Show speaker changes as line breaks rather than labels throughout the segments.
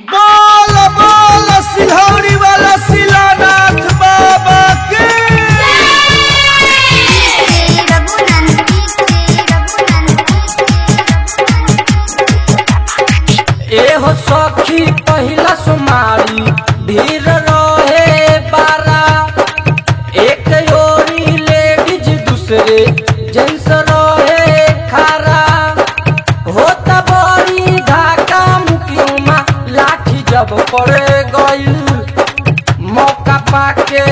बोल बोल सिलौरी वाला शिलानाथ बाबा की।
एहो सखी पहिला सुमारी भीड़ रहे बारा, एक ओरी लेडीज दूसरे जेंट्स रहे खारा। होता बड़ी धाका मुकियुमा लाठी जब पड़ गइल, मौका पाके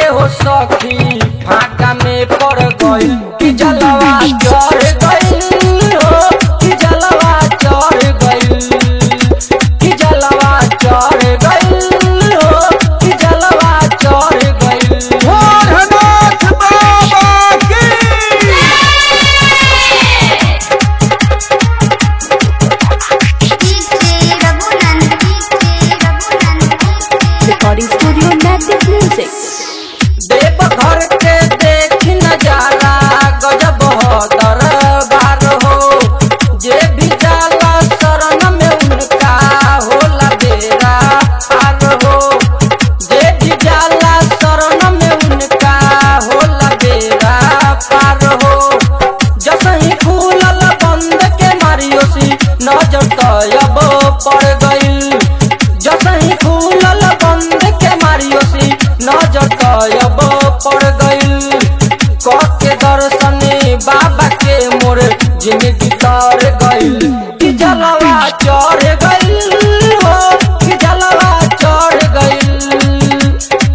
एहो सखी फाका में पड़ गइल। कि जलवा चढ़ गइल हो, कि जलवा चढ़ गइल, कि जलवा चढ़ गइल हो, कि जलवा चढ़ गइल।
भोरनाथ बाबा की।
Recording studio Matic Music.
Deoghar के देखी नजारा गजब हो दरबार हो, जे भी जाला शरण में उनका होला बेरा पार हो। जे भी जाला शरण में उनका होला बेरा पार हो। जसही खुलल बंद के मारियोसी नजर तो अब पड़ गइल। जसही खुलल बंद के मारियोसी नजर तो अब पड़ गइल। क के दर्शन बाबा के मोर जिंदगी तर गइल। कि जलवा चढ़ गइल हो, कि जलवा चढ़ गइल,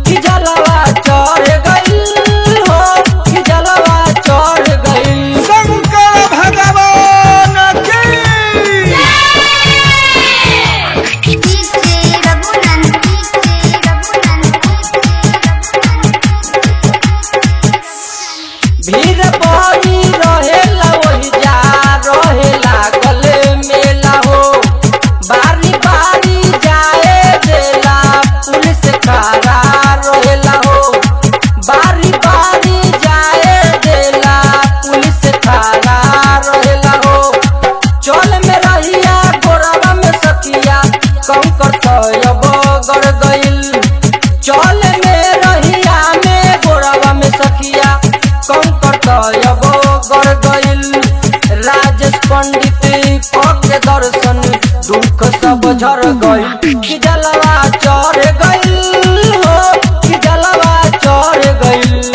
कि जलवा चढ़ गइल हो, कि जलवा चढ़ गइल।
शंकर भगवान की।
भीड़ बड़ी रहेला वही जा रहे लागल मेला हो, बारी बारी जाए देला पुलिस खड़ा रहेला हो। बारी बारी जाए देला पुलिस खड़ा रहेला हो। चल में रहिया गोरवा में सखिया कंकर तो अब गड़ गइल। चल में रहिया में गोरवा में सखिया कंकर तो अब गड़ गइल। राजेश पंडित क के दर्शन दुख सब झर गइल। कि जलवा चढ़ गइल हो, कि जलवा चढ़ गइल,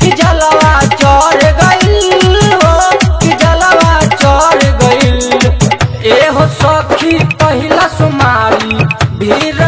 कि जलवा चढ़ गइल हो, कि जलवा चढ़ गइल। एहो सखी पहिला सुमारी भीड़